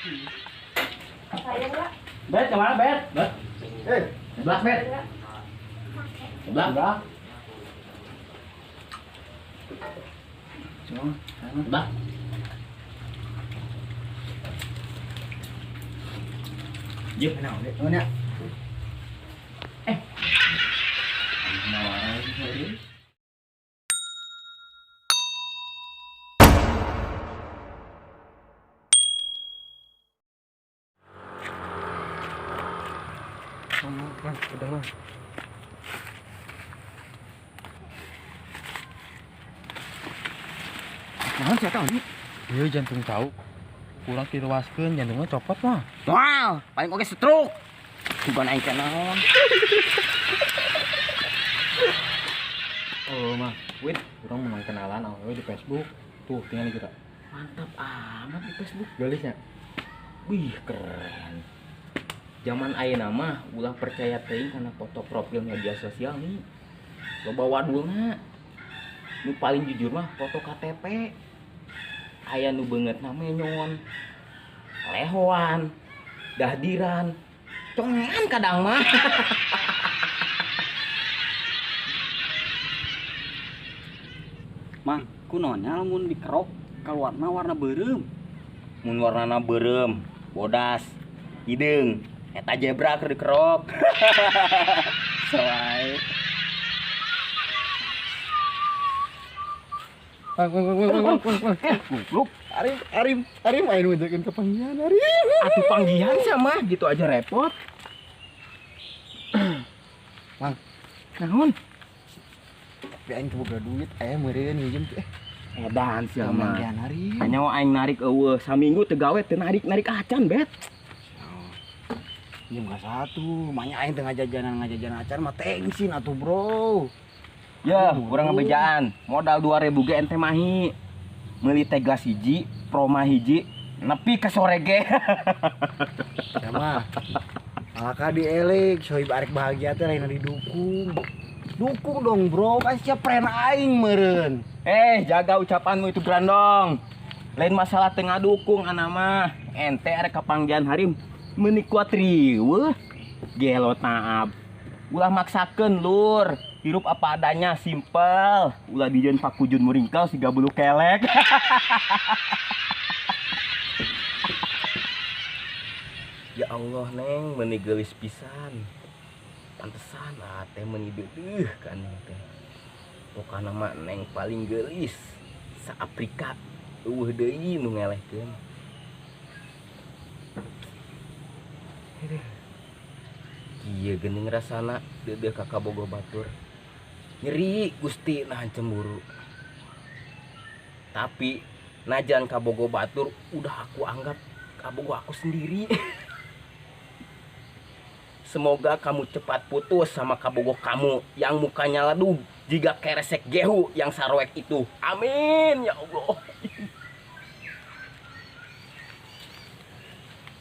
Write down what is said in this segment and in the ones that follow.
Sayang lah. Bet kemana Bet? Bet. Eh, Sebelah Bet. Sebelah. Sebelah. Cuma, Sebelah. Yuk, nah, udah, ya. Eh. Mah, udah mah. Naon sih eta ini? Iya jantung tahu. Kurang tiruaskeun jantungnya copot mah. Wow, paling oke stroke. Bukan aing teh naon. Oh mah, wait, urang memang kenalan awewe di Facebook. Tuh, tinggal kita. Mantap amat di Facebook. Gelisnya. Wih, keren. Zaman ayeuna mah ulah percaya teuing kana foto profil media sosial nih. Loba wadulna. Nu paling jujur mah foto KTP. Aya nu beungeutna menyon. Lehoan, dahdiran, congean kadang mah. Mang, kunonya lamun dikerok keluarna warna beureum. Mun warnana beureum, bodas, hideung, eta zebra keur dikerok. Soai. Goblok. Arim, Arim, Arim aing nunjukin kepanggihan Arim. Atuh panggihan sama gitu aja repot. Mang. Naon? Tapi aing teu boga duit, aya meureun minjem teh. Edan sia mah. Panggihan Arim. Hanya aing narik eueuh saminggu teu gawe teu narik-narik acan bet. Minjem ka satu, manya aing teu ngajajanan acan mah tengsin atuh, Bro. Ya, kurang ngebejaan. Modal 2000 ge ente mahi. Meuli teh gelas hiji, proma hiji, nepi ke sore ge. Sama. Alaka dielik, sohib arek bahagia teh lain didukung. Dukung dong, Bro. Kan siap friend aing meureun. Eh, jaga ucapanmu itu Grandong. Lain masalah tengah dukung ana mah. Ente arek kapanggihan harim meuni kuat riweuh. Gelo taab. Ulah maksakeun lur. Hirup apa adanya, simpel. Ulah dijieun pakujun muringkel siga bulu kelek. Ya Allah neng, meuni geulis pisan. Pantesan teh meuni deudeuh ka neng teh. Pokana mah neng paling geulis sa Afrika. Eueuh deui nu ngelehkeun. Aduh. Kieu geuning rasana deudeuh ka kabogoh batur. Nyeri Gusti nahan cemburu. Tapi najan kabogoh batur udah aku anggap kabogoh aku sendiri. Semoga kamu cepat putus sama kabogoh kamu yang mukanya ledug jika keresek gehu yang sarwek itu. Amin ya Allah.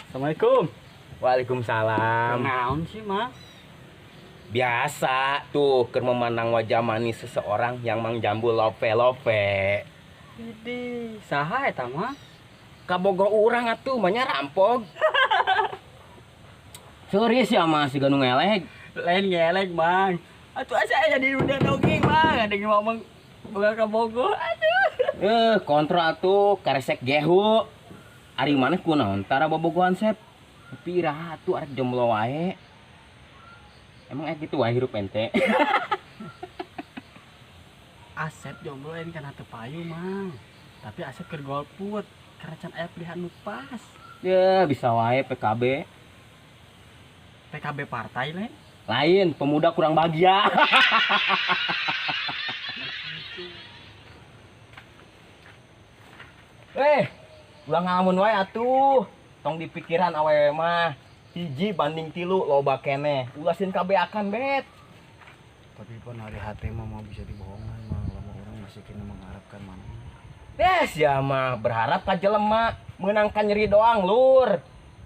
Assalamualaikum. Waalaikumsalam. Naon sih, Mang? Biasa tuh keur memandang wajah manis seseorang yang Mang Jambul lope-lope. Idih, saha eta mah? Kabogoh urang atuh mah rampog. Serius ya mah siga nu ngeleg. Lain ngelek, Mang. Atuh asa aya di udah doging, Mang. Ada yang ngomong boga kabogoh. Aduh. Kontrol atuh karesek gehu. Ari maneh kunaon tara bobogohan sep? Tapi iraha atuh arek jomblo wae. Emang gitu wae hirup ente. Asep jomblo lain kana teu payu, Mang. Tapi Asep keur golput, karena can aya pilihan nu pas. Ya bisa wae PKB. PKB partai lain. Lain pemuda kurang bahagia. Ulah ngalamun wae atuh. Tong dipikiran awewe mah. Hiji banding tilu loba keneh. Ulah sieun kabeakan bet. Tapi pun hari hati mah mau bisa dibohongan mah, lama orang masih kena mengharapkan mana. Yes ya mah berharap ka jelema meunangkan nyeri doang lur.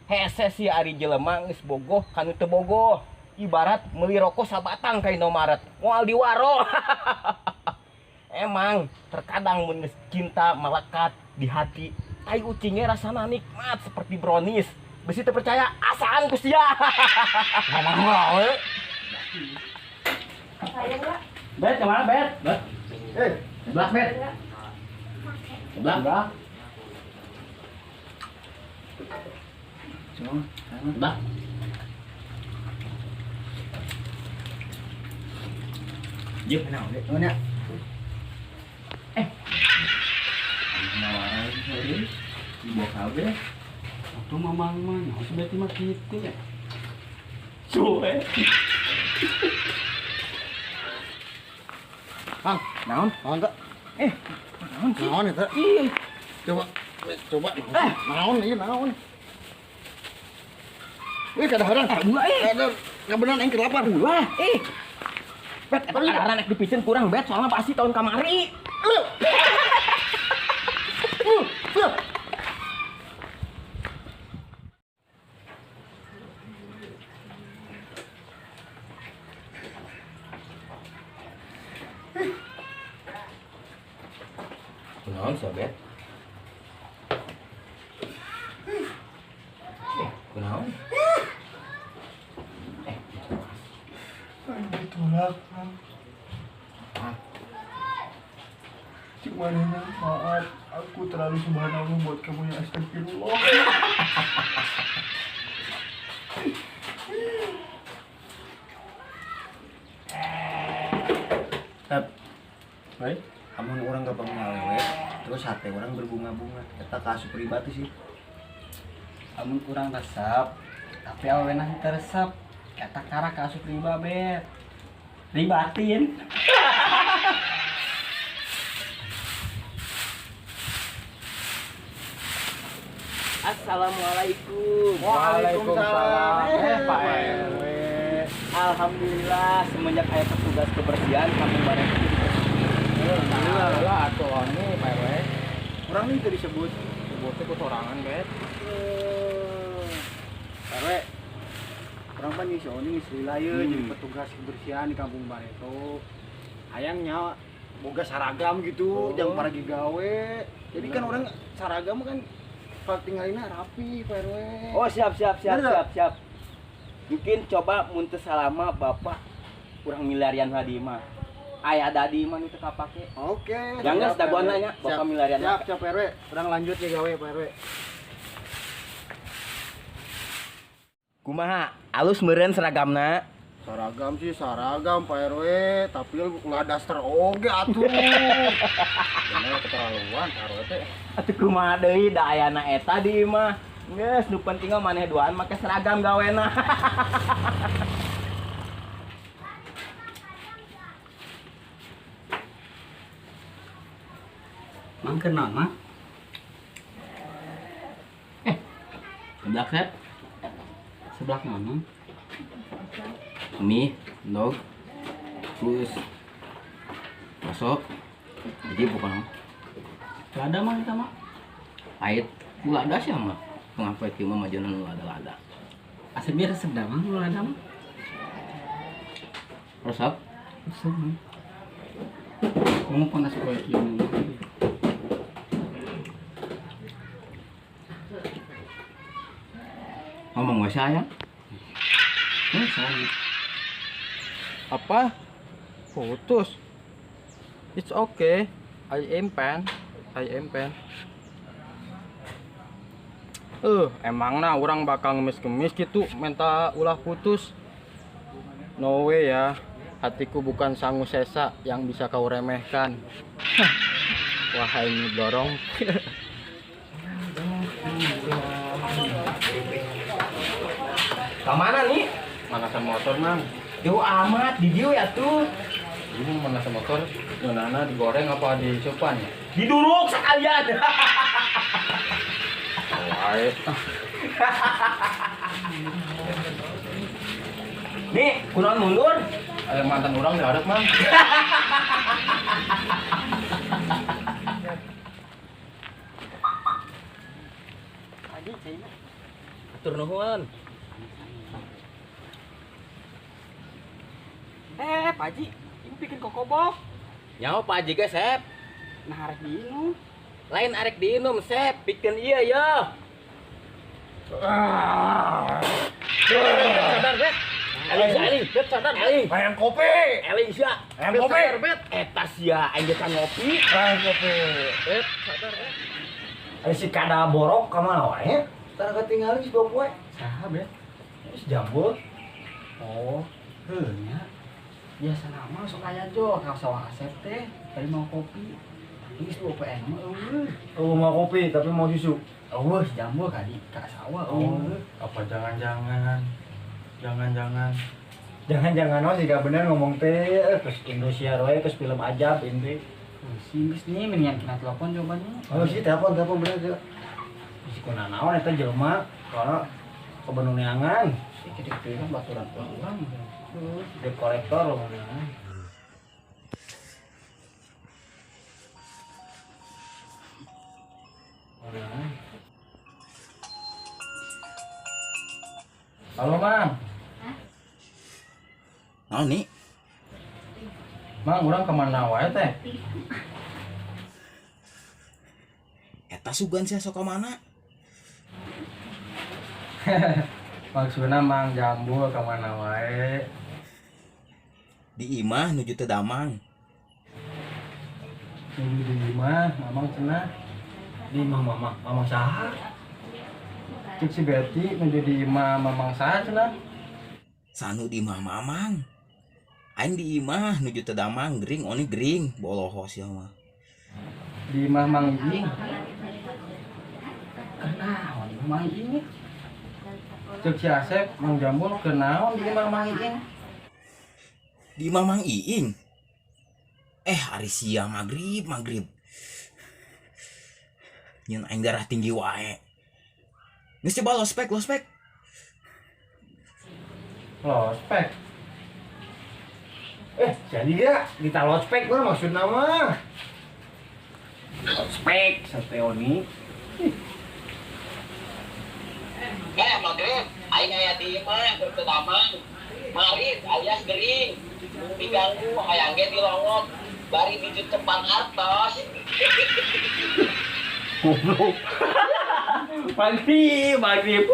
Hese si ari jelema geus bogoh kanu teu bogoh. Ibarat meuli rokok sabatang ka Indomaret, moal diwaro. Emang terkadang mun geus cinta melekat di hati Tai ucingnya rasana nikmat seperti brownies. Besi teu percaya asaan ku sia. Ngomong wae. Bet kemana Bet? Bet. Sebelah Bet. Sebelah. Sebelah. Yuk, naon ya? Nawaran sorry, dibawa kabeh. Atuh mamang mah, naon sih berarti mah kitu ya. Cuy. Bang, naon? Naon teh? Naon sih? Naon eta? Ih. Coba coba. Naon ieu naon? Wih, kadaharan. Ulah eh. Kabeneran aing keur lapar. Ulah eh. Bet, eta kadaharan ek dipicen kurang bet, soalnya pasti tahun kamari. Kunaon sobat? Kunaon? Ditolak, Bang. Cik manehna, maaf, aku terlalu subhanallah buat kamu yang astagfirullah. Tep, baik. Amun orang gak bangun awewe, terus hati orang berbunga-bunga. Eta kasus pribadi sih. Amun kurang resep, tapi awewena teu resep. Eta karak kasus riba Bet. Ribatin. Assalamualaikum. Waalaikumsalam. Pak RW. Alhamdulillah semenjak aya petugas kebersihan kampung Bareto itu bersih. Alhamdulillah atuh oni Pak RW. Urang nih teu disebut. Sebutnya ku sorangan Bet. Pak RW. Urang pan si Oni geus lila ye jadi petugas kebersihan di kampung Bareto. Hayang nya boga seragam gitu, jang paragi gawe. Jadi kan orang seragam kan tinggalina rapi Pak RW. Oh siap. Mungkin coba mun teu salama bapak kurang milarian lah di mah. Aya dadi mah nu teu kapake. Oke. Jangan geus dagoan nya bapak milarian. Siap, siap Pak RW. Urang lanjut ya gawe Pak RW. Kumaha? Alus meureun seragamna? Seragam sih seragam Pak RW, tapi ulah daster oge atuh. Bener keterlaluan Pak RW teh. Atuh kumaha deui da ayana eta di imah. Geus nu penting mah maneh duaan make seragam gawena. Mang keur naon, Mang? Seblak Sep. Seblak naon, Mang? Mie, dog, terus bakso. Jadi pokoknya lada mah eta mah. Pahit, lada sih mah. Ngapa kieu mah majanan lada-lada. Asep biar resep dah mah lada mah. Resep? Resep mah. Kamu panas poe kieu mah. Ngomong we saya. Saya. Apa? Putus. It's okay. I am pen. Emangna orang bakal ngemis-ngemis gitu minta ulah putus. No way ya. Hatiku bukan sangu sesa yang bisa kau remehkan. Wahai dorong. Kemana nih? Manasan motor, Mang. Jauh amat di dieu ya tuh. Ini manasan motor, nana digoreng apa dicupan ya? Diduruk sekalian. Wae. Nih, kunaon mundur? Aya mantan urang dihareup, Mang. Atur nuhun. Pak Haji, ini bikin kokobok. Nyawa Pak Haji ge, Sep. Nah, arek diinum. Lain arek diinum, Sep, pikeun ieu ya. Sadar, Bet. Eling sia, eling. Bet, sadar, eling. Hayang kopi. Eling sia. Hayang kopi. Bet, eta sia aing geus ngopi. Hayang kopi. Bet, sadar, bet. Ari si kada borok ka mana wae? Tara ketinggalan si dua poe. Saha, Bet? Si Jambul. Oh, heuh nya. Biasa nama sok aya jo ka sawah Asep teh, bari mau kopi. Tapi geus dua poe mah eueuh. Oh, mau kopi tapi mau susu. Eueuh si Jambul ka di ka sawah eueuh. Apa jangan-jangan? Jangan-jangan. Jangan-jangan oh sih gak bener ngomong teh terus Indosiar wae terus film ajab ini. Pusing geus nih mendingan kena telepon jawabannya. Oh sih telepon telepon bener tuh. Si kuna naon eta jelema soalna kebenu neangan. Ih, gede-gede kan baturan urang. Debt kolektor loh neangan. Halo, Mang. Naon nih? Mang, urang kemana wae teh? Eta sugan sia sok ka mana? Maksudna Mang Jambul kemana wae? Di imah nuju teu damang. Nuju di imah, Mamang cenah. Di imah mamang, mamang saha? Cek si Betty nuju di imah mamang saha cenah? Sanu di imah mamang. Aing di imah nuju teu damang gering oni gering boloho sia mah. Di imah Mang Iing. Kenaon di Mang Iing? Cek si Asep Mang Jambul kenaon di imah Mang Iing? Di imah Mang Iing. Ari sia magrib magrib. Nyeun aing darah tinggi wae. Geus coba lospek lospek. Lospek. Jadi gak kita lospek mah maksudna mah. Lospek sate oni. Eh, magrib, aing aya di imah keur teu damang. Marit alias gering. Mun diganggu hayang ge dilongok. Bari dijucepan artos. Goblok. Maghrib, maghrib.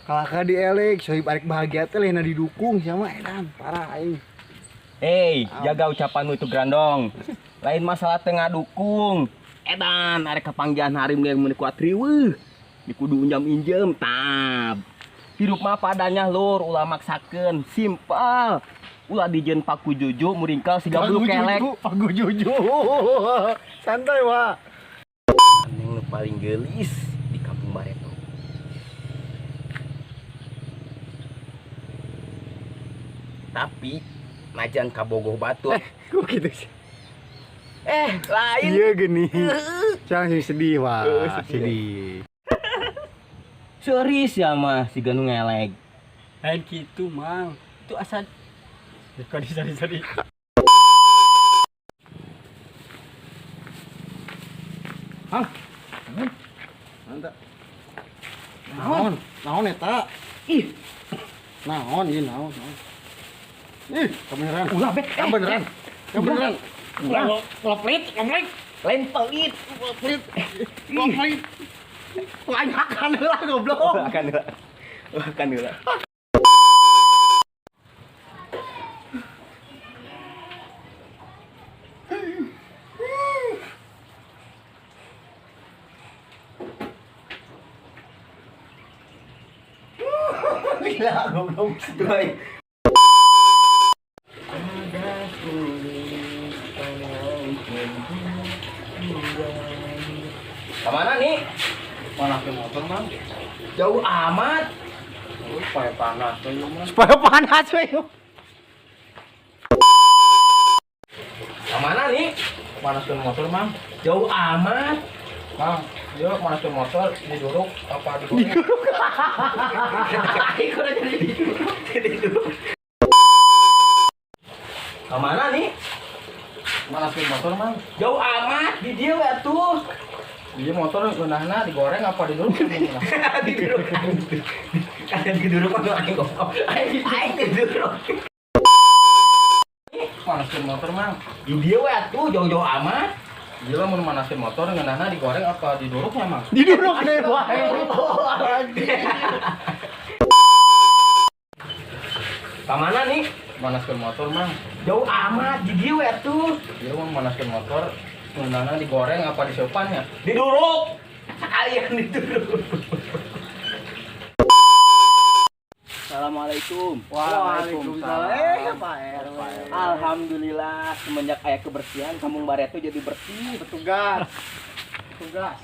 Kalaka dielek, sohib arek bahagia teh lehna didukung sama edan parah aing. Hei, jaga ucapanmu itu Grandong. Lain masalah tengah dukung. Edan arek kapanggihan harim ge mun kuat riweuh. Dikudu injem-injem tab. Hirup mah padanya lur, ulah maksakeun, simpel. Ulah dijeun paku juju muringkal siga bulu kelek. Paku juju. Santai, Wak. Neng nu paling geulis di kampung Bareto. Tapi najan kabogoh batur. Kok gitu sih? Lain. Iya gini. Jangan sih sedih, Wak. Sedih. Sedih. Serius ya mah si Ganu ngeleg. Lain gitu, Mang. Itu asal kok disari-sari. Hah? Mantap. Naon? Naon eta? Ih, Naon ieu naon? Naon. Ih, kebeneran. ulah bet. Kebeneran. Kebeneran. Ulah. Ulah pelit, ulah pelit. Lain pelit. Ulah pelit. Ulah pelit. Lain makan heula goblok. Makan heula. Makan heula. Gila goblok. Tuh. Kemana nih? Mana ke motor, Mang? Jauh amat. Supaya panas we ieu mah. Supaya panas we. Kemana nih? Manaskeun motor, Mang. Jauh amat. Mang, yuk manaskeun motor diduruk apa digoreng? Aing kurang jadi diduruk. Kemana nih? Manaskeun motor, Mang. Jauh amat di dieu atuh. Iya, motor ngeunahna digoreng apa diduruk? Diduruk. Kan diduruk mah aing goblok. Aing diduruk. Manaskeun motor, Mang. Di dieu we atuh, jauh-jauh amat. Gila, mun manaskeun motor ngeunahna digoreng apa diduruknya, Mang? Diduruk deh wae. Anjing. Ka mana nih? Manaskeun motor, Mang. Jauh amat, di dieu we atuh. Iya, mun manaskeun motor ngeunahna digoreng apa diseupan ya? Diduruk. Sekalian diduruk. Assalamualaikum. Waalaikumsalam. Eh, Pak RW. Alhamdulillah, semenjak aya kebersihan, Kampung Bareto jadi bersih. Petugas. Petugas.